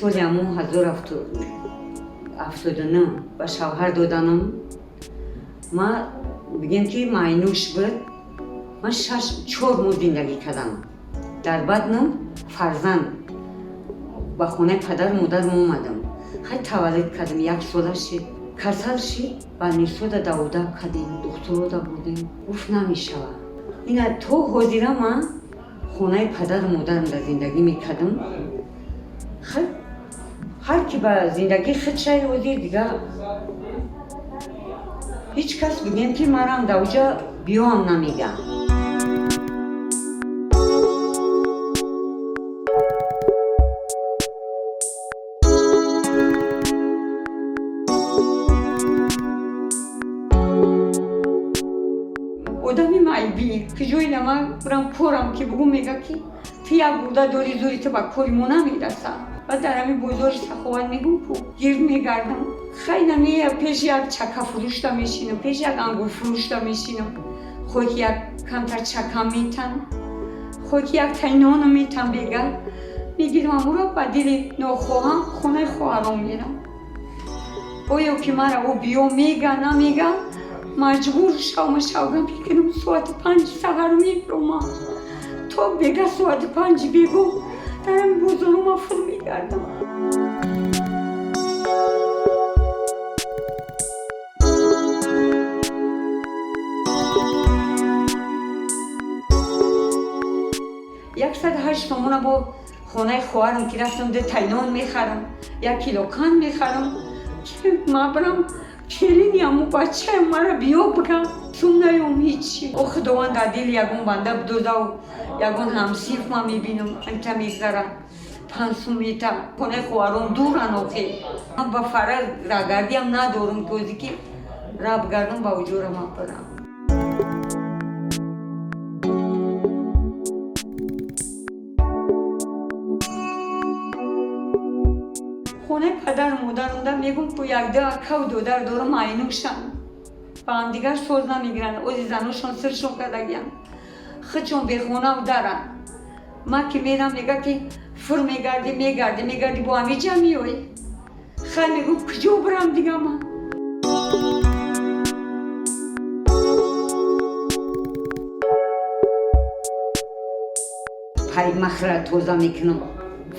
Соли ҳамун 1079 ба шавҳар доданам. Ма бигем, ки майнӯш буд. Ман шаш 4 моҳ зиндагӣ кардам. Дар баъднам фарзанд ба хонаи падару модарам омадам. Хай, таваллуд кардам, як сола шид. Касал шид, больницода даводав кардем, духтурода бурдем. Гуфт, намешавад. Ина то ҳозира ман хонаи падару модарам дар зиндагӣ мекардам. Хай, ҳар ки ба зиндагии худшай, ҳозир дига ҳеҷ кас, бигем, ки марам дар оҷа биёам намегам. Одами майбӣ куҷои ман бурам, корам ки бугум, мега, ки ту як гурда дори, зури ту ба кори мо намераса. Ва дар ҳамин бозори Саховат, мегум ку, гирд мегардам. Хай, намея, пеши як чакафурӯшта мешинам, пеши як ангурфурӯшта мешинам. Хоҳ ки як камтар чака метан, хоҳ ки як тай ноно метан, бега мегирам, амуро ба дили нохоҳам хонаи хоҳаром мерам. Оё ки мара ӯ биё мега, намега, маҷбур шавма, шавгам мекунам. Соати 5 саҳар мебиромам, то бега соати 5 бегоҳ дар ҳамин бозоро ман фур мегардам. 108 сомона бо хонаи хоҳарам ки рафтам, ду тай нон мехарам, 1 кило қанд мехарам, ки ман барам келини аму бачаям мара биё бигам. Сум наём, ҳичи. О Худованд, дар дили ягон банда бидозав, ягон ҳамсинф ман мебинам, анта мегзара, 5 сум мета. Хонаи хоҳарон дуран охе. Ман ба фара рагардиам надорам, ки ози ки ра бигардам, ба уҷора ман барам. Хонаи падару модарам мегум ку, якду акаву додар дорам, майнӯшанд, ба ҳамдигар соз намегиранд. Ози заношон сиршон кардагиянд, худшон бехонаву даранд. Ман ки мерам, мега, ки фур мегардӣ, мегардӣ, мегардӣ, бо ҳамиҷа меоӣ. Хай, мегум, куҷо бирам дига ман? Парикмахера тоза мекунам,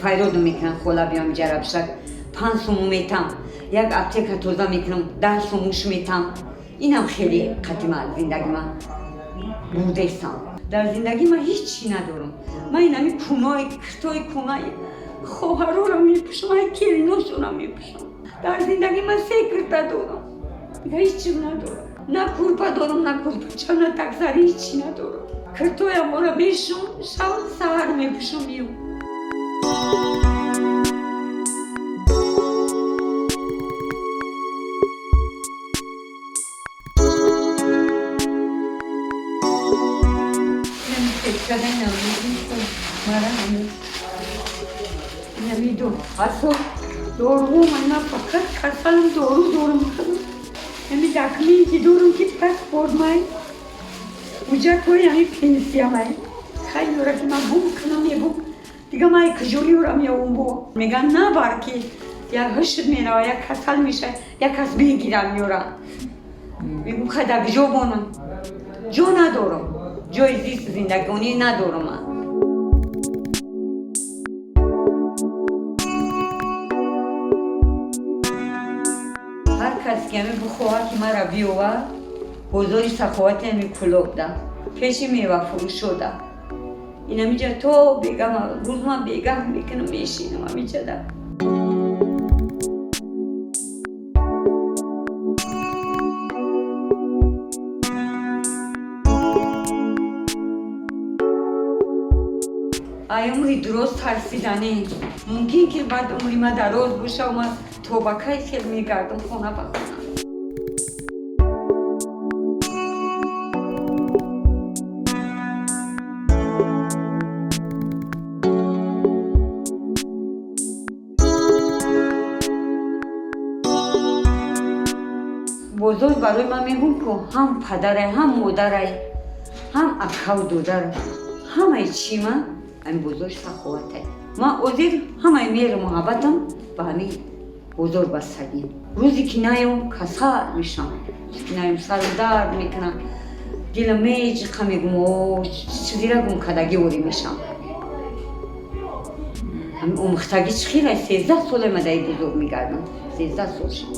файроду мекунам, хола биём ҷарабшак, 5 суму метам. Як аптека тоза мекунам, 10 сумуш метам. Инам хеле қатима зиндагима бурдестам. Дар зиндагӣ ман ҳеҷ чӣ надорам. Ман инами кунои киртои кунаи хоҳароро мепӯшам, ай келиношонро мепӯшам. Дар зиндагӣ ман се кирта дорам, дига ҳеҷ чиз надорам. На курпа дорам, на курпача, на таксари, ҳеҷ чӣ надорам. Киртояморо мешум, шав саҳар мепӯшам, миём. Намиду асо дору ман фақат касалам, дору дорум. Ами документи дорум, ки паспорт май, ҳуҷҷатҳои ами пенсия май. Хай, ёра ки ман гум кунам, мегум, дига ман куҷо ёрам ёвум? Бо меган, набар, ки як ҳушт мерава, як касал меша, як кас бегирам ёра. Мегум, хай, дар куҷо бонам? Ҷо надорам, ҷои зист зиндагонӣ надорам ман. Ҳар кас ки ами бихоҳад, ки мара биёвад, бозори Саховати, ами Кулобда, пеши мевафурӯшода, инамиҷа то бегаҳ рӯз ман бегаҳ мекунам, мешинам амиҷада. Ай умри дуроз тарсиданӣ мумкин, ки баъд умри ма дароз боша, ман то ба кай хел мегардам хона ба хона. Бозор барои ман, мегум ку, ҳам падарай, ҳам модарай, ҳам акаву додарам, ҳамаи чима ҳамин бозори Саховатай. Ман ҳозир ҳамаи меҳру муҳаббатам ба ҳамин бозор бастагим. Рӯзе ки наём, касал мешам. Рӯзе ки наём, сарам дард мекунад, дилам меҷиқа, мегум: «О, чизира гум кардагӣ орӣ мешам». Ҳамин омӯхтагӣ чӣ хелай? 13 соле ма дар ин бозор мегардам, 13 сол шуд.